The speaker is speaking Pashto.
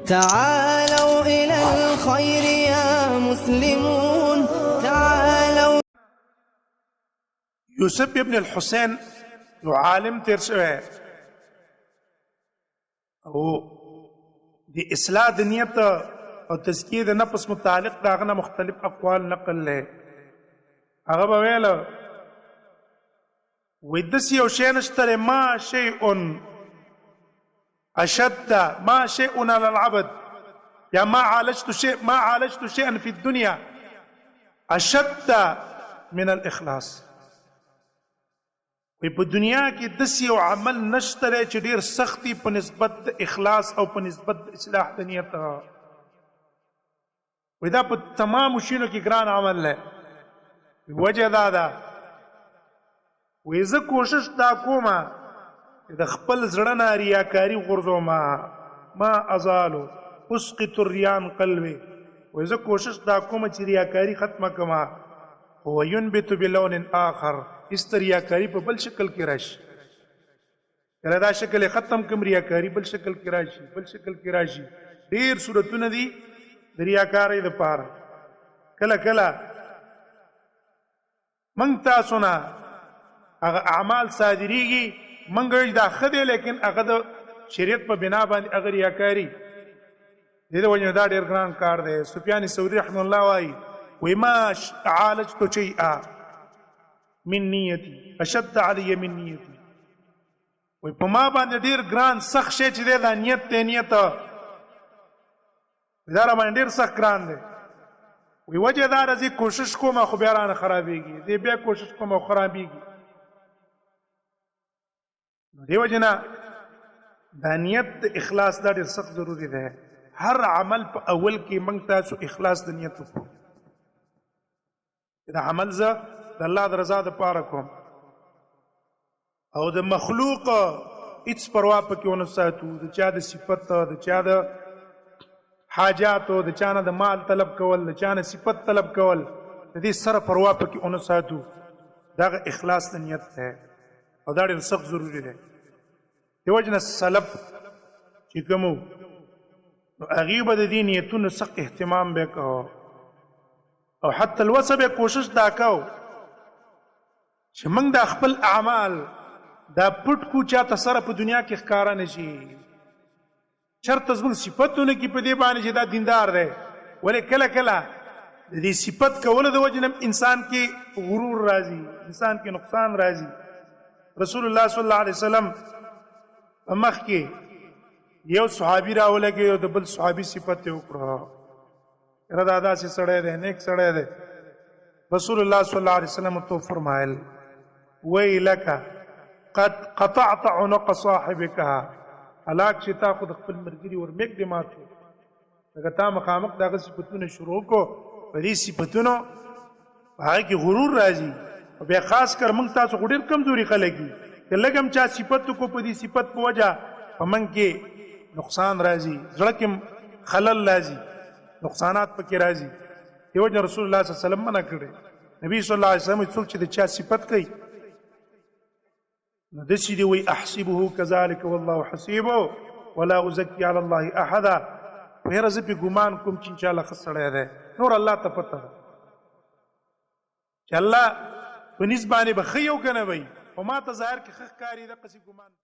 تعالوا إلى الخير يا مسلمون تعالوا. یوسف ابن الحسین یو عالم تیر شوی او د اصلاح د نیت او تزکیه د نفس متعلق دا غنه مختلف اقوال نقل لې. هغه به ویل وې داسې یو شی نشته، ما شیء اشد ما شيء على العبد، یا ما عالجت شيء ما عالجت شيئا في الدنيا اشد من الاخلاص. وی په دنیا کې داسې یو عمل نشته دی چې ډیر سختي په نسبت د اخلاص او په نسبت د اصلاح د نیت. وی دا په تمامو شینو کې ګران عمل دی. وجه دا ده، وی زه کوشش دا کوم چې د خپل زړه نه ریاکاري غورځوم، ما ازالو اسقط الریا عن قلبي. وی زه کوشش دا کوم چې ریاکاري ختمه کړم، هو ينبت بلون آخر، است ریاکاري په بل شکل کې راشي. کله دا شکل ختم کم، ریاکاري بل شکل کې راشي، بل شکل کې راشي. ډیر صورتونه دي د ریاکارۍ دپاره. کله کله موږ تاسو نه هغه اعمال صادریږي، موږ وایو دا ښه دی، لیکن هغه د شریعت په بنا باندې هغه ریاکاري. دې د وجې دا ډېر ګران کار دی. سفیان ثوري رحمه الله وایي، وایي ما عالجت شیئا من نیتي اشد علی من نیتي. وایي په ما باندې ډېر ګران سخت شی چې دی دا نیت دی، نیت دا را باندې ډېر سخت ګران دی. وایي وجه دا ده زه کوشش کوم خو بیا رانه خرابېږي، زه بیا کوشش کوم خو خرابېږي. نو دې وجې نه دا نیت د اخلاص دا ډېر سخت ضروري دی. هر عمل په اول کې موږ تاسو اخلاص د نیت وکړو، دا عمل زه د الله د رضا دپاره کوم او د مخلوق هیڅ پروا پکې ونه ساتو، د چا د صفت، د چا د حاجاتو، د چا نه د مال طلب کول، د چا نه صفت طلب کول، د دې سره پروا پکې ونه ساتو. دغه اخلاص د نیت دی او دا ډېر سخت ضروري دی. دې وجې نه سلف چې کوم وو نو هغوی به د دې نیتونو سخت اهتمام به کوه او حتی الوسه به کوشش دا کوه چې موږ دا خپل اعمال دا پټ کو، چاته سره په دنیا کې ښکاره نه شي، چرته زموږ صفتونه کې په دې باندې چې دا دیندار دی. ولې کله کله د دې صفت کولو د وجې نه انسان کې غرور راځي، انسان کې نقصان راځي. رسول الله صلی الله علیه وسلم په مخ کې یو صحابي راولګي او د بل صحابي صفت یې وکړه، یاره دا داسې سړی دی، نیک سړی دی. رسول الله صلی الله علیه وسلم ورته وفرمایل، ویلک قد قطعت عنق صاحبک، هلاک چې تا خو د خپل ملګري ورمېږ دې مات کړو، لکه تا مخامخ د هغه صفتونه شروع کړو. په دې صفتونو په هغه کې غرور راځي. او بیا خاص کر موږ تاسو خو ډېر کمزوري خلک یو، که لږ هم چا صفت وکړو په دې صفت په وجه په موږ کې نقصان راځي، زړه کې خلل راځي، نقصانات پکې راځي. دې وجه رسول الله صلی الله علیه وسلم منع کړی. نبی صلی الله علیه وسلم څوک چې د چا صفت کوي نو داسې دی، وایي احسبه كذلك والله حسیبه ولا ازکي علی الله احدا. ویره زه پې ګمان کوم چې انشاءالله ښه سړی دی، نور الله ته پته ده چې الله په نس باندې به ښه یو که نه وي، خو ما ته ظاهر کې ښه ښکاري، دقسې ګمان.